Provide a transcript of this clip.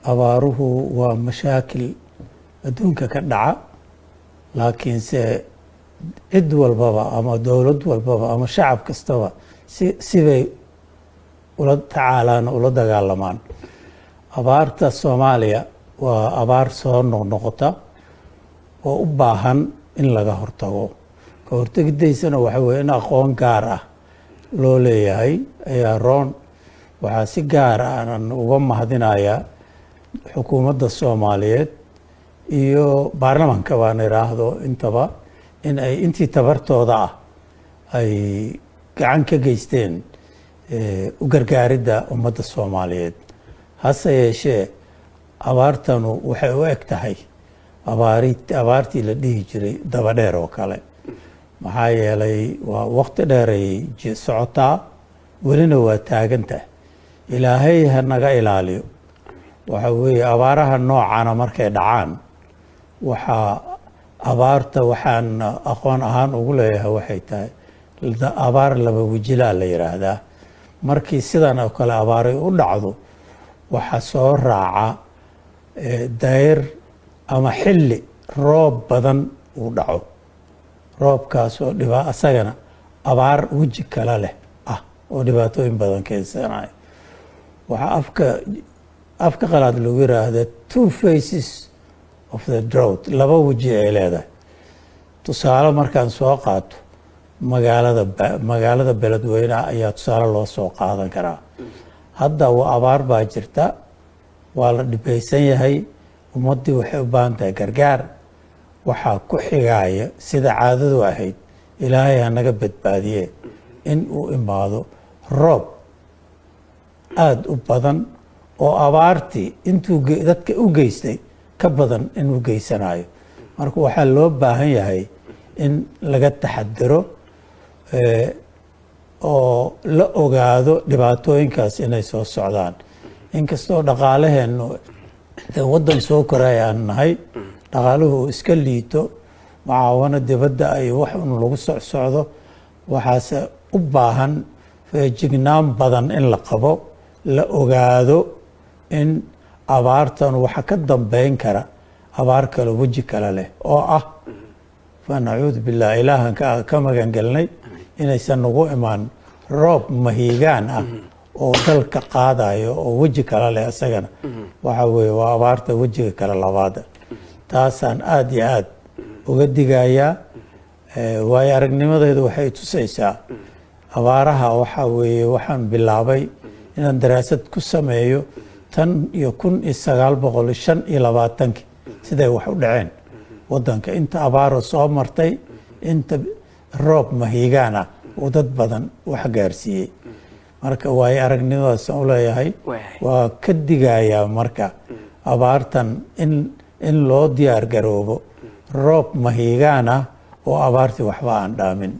Abaaruhu waa mashaakil adduunka ka dhaca, laakiinse cid walbaba ama dowlad walbaba ama shacab kastaba sibay ula tacaalaan, ula dagaalamaan. Abaarta Soomaaliya waa abaar soo noqnoqota oo u baahan in laga hortago. Ka hortegidaysana waxa weye in aqoon gaar ah loo leeyahay ayaa roon. Waxaa si gaar ah aan uga mahadinayaa xukuumadda Soomaaliyeed iyo baarlamanka baan iraahdo intaba in ay intii tabartooda ah ay gacan ka geysteen u gargaaridda ummadda Soomaaliyeed. Hase yeeshee, abaartanu waxay u eg tahay abaartii la dhihi jiray daba dheer oo kale, maxaa yeelay waa waqti dheeray socotaa, welina waa taagantah. Ilaahay ha naga ilaaliyo. Waxa weeye, abaaraha noocana markay dhacaan, waxaa abaarta waxaan aqoon ahaan ugu leeyahay waxay tahay abaar laba wajilaa la yidhaahdaa. Markii sidan oo kale abaaray u dhacdo, waxaa soo raaca dayr ama xilli roob badan uu dhaco, roobkaas oo asagana abaar weji kale leh ah oo dhibaatooyin badan keensanayo. Waxaa afka qalaad lagu yiraahda "two faces of the drought", laba weji ay leedahay. Tusaale markaan soo qaato, magaalada Beledweyneha ayaa tusaale loo soo qaadan karaa. Hadda waa abaar baa jirta, waa la dhibaysan yahay, ummaddii waxay u baahan tahay gargaar. Waxaa ku xigaaya, sida caadadu ahayd, Ilaahay ha naga badbaadiye, in uu imaado roob aada u badan oo abaartii intuu dadka u geystay ka badan inuu geysanayo. Marka waxaa loo baahan yahay in laga taxadiro oo la ogaado dhibaatooyinkaas inay soo socdaan. Inkastoo dhaqaalaheennu dee waddan soo koraya aan nahay, dhaqaaluhu uu iska liito, mucaawano dibadda ay wax un lagu socsocdo, waxaase u baahan feejignaan badan in la qabo, la ogaado in abaartan waxa ka dambeyn kara abaar kale, weji kale leh oo ah, fa nacuudu billah, Ilaahan ka magan gelnay inaysan nagu imaan roob mahiigaan ah oo dalka qaadayo oo weji kale leh isagana. Waxa weeye waa abaarta wejiga kale labaada. Taasaan aada iyo aada uga digayaa. Waayo aragnimadaydu waxay tusaysaa abaaraha. Waxaa weeye, waxaan bilaabay inaan daraasad ku sameeyo tan iyo 1925-kii siday wax u dhaceen waddanka, inta abaaro soo martay, inta roob mahiigaan ah uu dad badan wax gaarsiiyey. Marka waayo aragnimadaasaan u leeyahay, waa ka digayaa marka abaartan in loo diyaar garoobo roob mahiigaan ah oo abaartii waxba aan dhaamin.